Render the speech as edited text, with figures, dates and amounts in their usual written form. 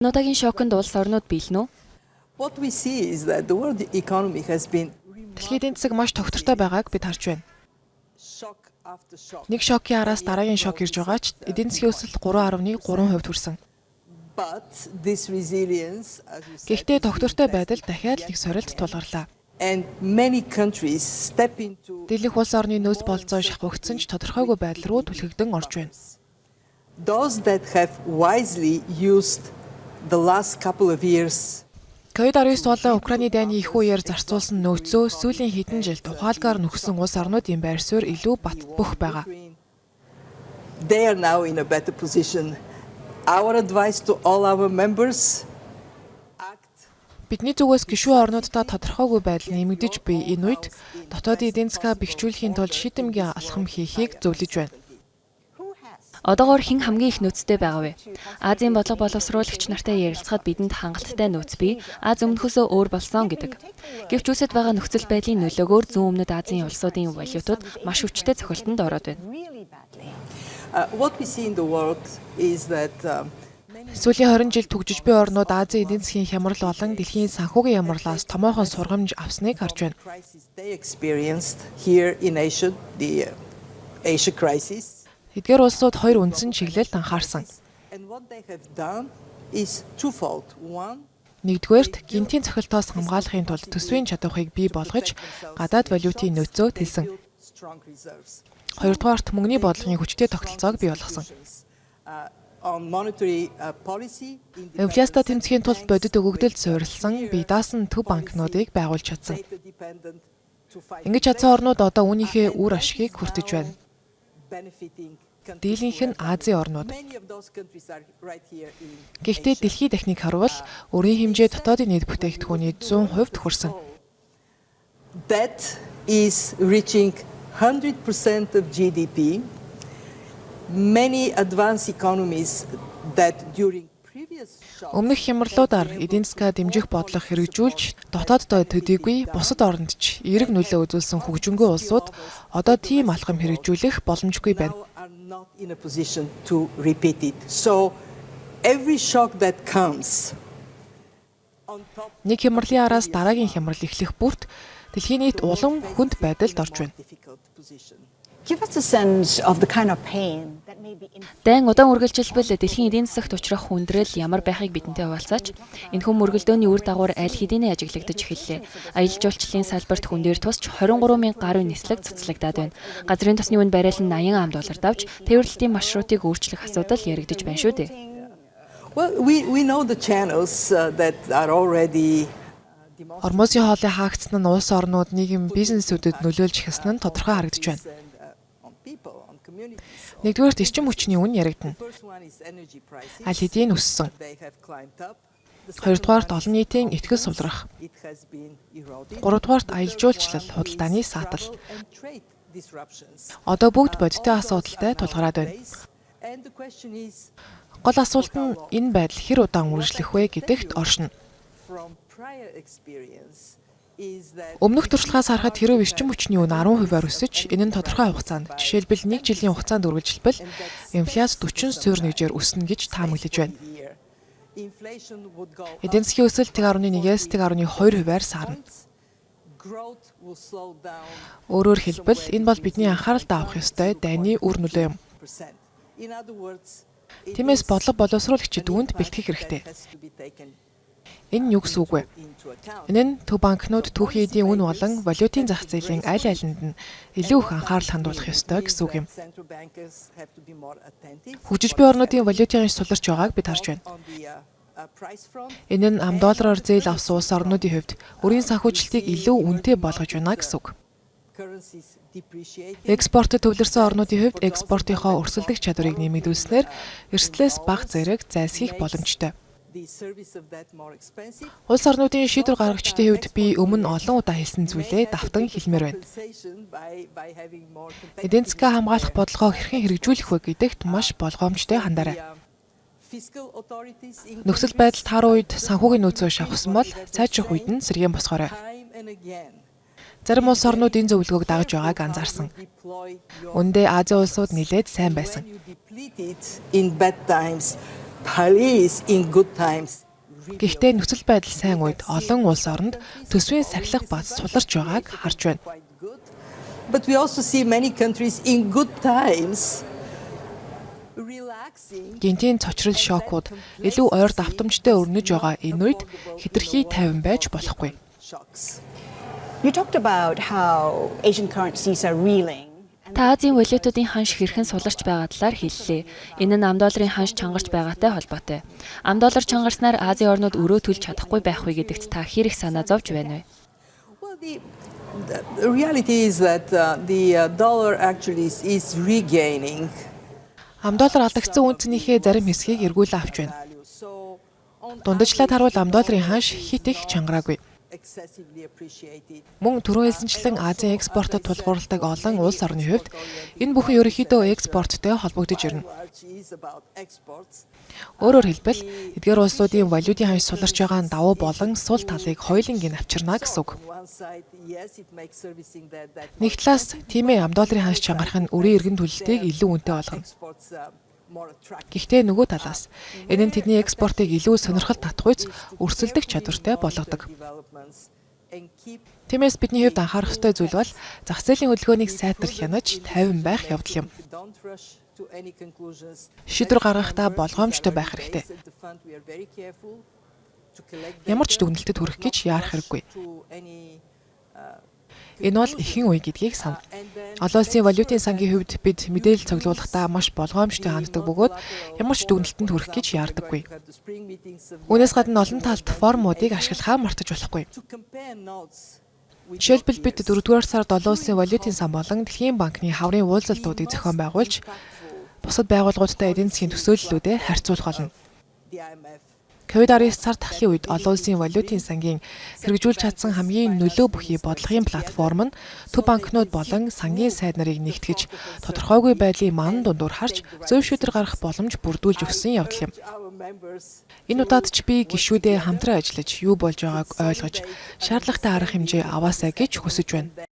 Энэ удаагийн шоконд улс орнууд биелнэ үү? What we see is that the world economy has been Дэлхийн эдийн засаг маш тогтвортой байгааг бид харж байна. shock after shock. Нэг шокийн араас дараагийн шок ирж байгаа ч эдийн засгийн өсөлт 3.3% хүрсэн. But this resilience, as you said, Гэхдээ тогтвортой байдал дахиад нэг сорилт тулгарлаа. and many countries step into Дийлэнх улс орны нөөц болцоо шахагдсан ч тодорхойгүй байдал руу түлхэгдэн орж байна. those that have wisely used the last couple of years COVID-19 болон Украины дайны их үеэр зарцуулсан нөөцөө сүүлийн хэдэн жилд ухаалгаар нөхсөн улс орнуудын байр суурь илүү бат бөх байгаа. Ukraine, they are now in a better position. Our advice to all our members: act Бидний зүгээс гишүүн орнууддаа тодорхойгүй байдал нэмэгдэж буй энэ үед дотоодын эдийн засгаа бэхжүүлэхийн тулд шийдэмгий алхам хийхийг зөвлөж байна. Одоогоор хэн хамгийн их нөөцтэй байгаа вэ? Азийн бодлого боловсруулагч нартай ярилцахад бидэнд хангалттай нөөц бий. Ази өмнөхөөсөө өөр болсон гэдэг. Гэвч үүсээд байгаа нөхцөл байдлын нөлөөгөөр Зүүн Өмнөд Азийн улсуудын валютууд маш хүчтэй цохилтонд ороод байна. Really badly. What we see in the world is that Сүүлийн 20 жилд хөгжиж буй орнууд Азийн эдийн засгийн хямрал болон дэлхийн санхүүгийн хямралаас томоохон сургамж авсныг харж байна. crisis they experienced here in Asia, the Asia crisis. Эдгээр улсууд хоёр үндсэн чиглэлд анхаарсан. And what they have done is twofold. One, Нэгдүгээрт, гэнэтийн цохилтоос хамгаалахын тулд төсвийн чадварыг бий болгож гадаад валютын нөөцөө тэлсэн. built strong reserves. Хоёрдугаарт, мөнгөний бодлогын хүчтэй тогтолцоог бий болгосон. On monetary policy, Инфляцтай тэмцэхийн тулд бодит өгөгдөлд суурилсан бие даасан төв банкнуудыг байгуулж чадсан. Data dependent to fight Ингэж чадсан орнууд одоо үүнийхээ үр ашигыг хүртэж байна. benefiting countries. Дийлэнх нь Азийн орнууд. Many of those countries are right here in Гэхдээ дэлхийн дахныг харвал өрийн хэмжээ дотоодын нийт бүтээгдэхүүний 100% хүрсэн. Debt is reaching 100% of GDP. Many advanced economies that during previous shocks Өмнөх хямралуудаар эдийн засгаа дэмжих бодлого хэрэгжүүлж дотооддоо төдийгүй бусад оронд ч эерэг нөлөө үзүүлсэн хөгжингүй улсууд одоо тийм алхам хэрэгжүүлэх боломжгүй байна. now are not in a position to repeat it. So every shock that comes on top Нэг хямралын араас дараагийн хямрал эхлэх бүрт дэлхийн нийт улам хүнд байдалд орж байна. difficult position. Give us a sense of the kind of pain that may be Дайн удаан үргэлжилбэл дэлхийн эдийн засагт учрах хүндрэл ямар байхыг бидэнтэй хуваалцаач. Энэхүү мөргөлдөөний үр дагавар аль хэдийнэ ажиглагдаж эхэллээ. Аялал жуулчлалын салбарт хүн дээр тус ч 23 мянга гаруй нислэг цуцлагдаад байна. Газрын тосны үнэ баррел нь 80 ам доллар давж, тээвэрлэлтийн маршрутыг өөрчлөх асуудал яригдаж байна шүү дээ. Well, we know the channels that are already Ормузын хоолой хаагдсан нь улс орнууд, нийгэм, бизнесүүдэд нөлөөлж эхэлсэн нь тодорхой харагдаж байна. and on people, on communities. Нэгдүгээрт, эрчим хүчний үнэ яригдана. First one is energy prices. Аль хэдийн өссөн. They have climbed up. The second Хоёрдугаарт, one олон нийтийн итгэл сувлрах. it has been eroded. Гуравдугаарт, аялал жуулчлал, худалдааны саатал. Travel and trade disruptions. Одоо бүгд бодиттой асуудалтай тулгараад байна. And the question is Гол асуулт нь энэ байдал хэр удаан үргэлжлэх вэ гэдэгт оршино. from prior experience is that Өмнөх туршлагаас харахад хэрэв эрчим хүчний үнэ 10%-аар өсөж, энэ нь тодорхой хугацаанд, жишээлбэл, нэг жилийн хугацаанд үргэлжилбэл инфляц 40 суурь нэгжээр өснө гэж таамаглаж байна. year inflation would go Эдийн засгийн өсөлт 1.1-ээс 1.2%-аар саарна. growth will slow down Өөрөөр хэлбэл, энэ бол бидний анхааралд авах ёстой дайны үр нөлөө юм. percent. In other words, it Тиймээс is бодлого боловсруулагчид an үүнд impact бэлтгэх хэрэгтэй. that has to be taken Энэ нь юу гэсэн үг вэ? into account. Энэ нь төв банкнууд түүхий эдийн үнэ болон валютын зах зээлийн аль алинд нь илүү их анхаарал хандуулах ёстой гэсэн үг юм. Central bankers have to be more attentive Хөгжиж буй орнуудын валютын суларч байгааг бид харж байна. on the price front. Энэ нь ам доллараар зээл авсан улс орнуудын хувьд өрийн санхүүжилтийг илүү үнэтэй болгож байна гэсэн үг. Currencies depreciating. Экспортод төвлөрсөн орнуудын хувьд экспортынхоо өрсөлдөх чадварыг нэмэгдүүлснээр эрсдлээс бага зэрэг зайлсхийх боломжтой. The service of that more expensive. Улс орнуудын шийдвэр гаргагчдын хувьд би өмнө олон удаа хэлсэн зүйлээ давтан хэлмээр байна. Compensation by having more Эдийн засгаа хамгаалах бодлогоо хэрхэн хэрэгжүүлэх вэ гэдэгт маш болгоомжтой хандаарай. Fiscal authorities in Нөхцөл байдал тааруу үед санхүүгийн нөөцөө шавхсан бол сайжрах үед нь сэргээн босгоорой. time and again Зарим улс орнууд энэ зөвлөгөөг дагаж байгааг анзаарсан. deploy your Үүндээ Азийн улсууд нэлээд сайн байсан. when you deplete it in bad times. Please, in good times. Гэхдээ нөхцөл байдал сайн үед олон улс оронд төсвийн сахилга бат суларч байгааг харж байна. Quite good. But we also see many countries in good times relaxing. Гэнэтийн цочрол шокууд илүү ойр давтамжтай өрнөж байгаа энэ үед хэтэрхий тайван байж болохгүй. Shocks. You talked about how Asian currencies are reeling. Та Азийн валютуудын ханш хэрхэн суларч байгаа талаар хэллээ. Энэ нь ам долларын ханш чангарч байгаатай холбоотой. Ам доллар чангарснаар Азийн орнууд өрөө төлж чадахгүй байх вэ гэдэгт та хэр их санаа зовж байна вэ? Well, the reality is that the dollar actually is regaining Ам доллар алдагдсан үнэ цэнийхээ зарим хэсгийг эргүүлэн авч байна. value. So on Дундажлаад харуул ам долларын ханш хэт их чангараагүй. excessively appreciated. Мөн түрүүн хэлсэнчлэн Азийн экспортод тулгуурладаг олон улс орны хувьд энэ бүхэн ерөнхийдөө экспорттой холбогдож ирнэ. Large is about exports. Өөрөөр хэлбэл, эдгээр улсуудын валютын ханш суларч байгаа нь давуу болон сул талыг хоёуланг нь авчирна гэсэн үг. On one side, yes, it makes servicing that Нэг талаас, тийм ээ, ам долларын ханш чангарах нь өрийн эргэн төлөлтийг илүү үнэтэй болгоно. Exports more attractive. Гэхдээ нөгөө талаас, энэ нь тэдний экспортыг илүү сонирхол татахуйц өрсөлдөх чадвартай болгодог. Developments and keep Тиймээс бидний хувьд анхаарах ёстой зүйл бол зах зээлийн хөдөлгөөнийг сайтар хянаж тайван байх явдал юм. Don't rush to any conclusions. Шийдвэр гаргахдаа болгоомжтой байх хэрэгтэй. Ямар ч дүгнэлтэд хүрэх гэж яарах хэрэггүй. Энэ бол эхэн үе гэдгийг сана. Олон улсын валютын сангийн хувьд бид мэдээлэл цуглуулахдаа маш болгоомжтой ханддаг бөгөөд ямар ч дүгнэлтэнд хүрэх гэж яардаггүй. Үүнээс гадна олон талт форумуудыг ашиглахаа мартаж болохгүй. Жишээлбэл, бид 4-р сард олон улсын валютын сан болон Дэлхийн банкны хаврын уулзалтуудыг зохион байгуулж, бусад байгууллагуудтай эдийн засгийн төсөөллүүдэд харьцуулах болно. COVID-19 цар тахлын үед олон улсын валютын сангийн хэрэгжүүлж чадсан хамгийн нөлөө бүхий бодлогын платформ нь төв банкнууд болон сангийн сайд нарыг нэгтгэж, тодорхойгүй байдлыг манан дундуур харж, зөв шийдвэр гаргах боломж бүрдүүлж өгсөн явдал юм. Энэ удаад ч би гишүүдээ хамтран ажиллаж, юу болж байгааг ойлгож, шаардлагатай арга хэмжээ аваасай гэж хүсэж байна.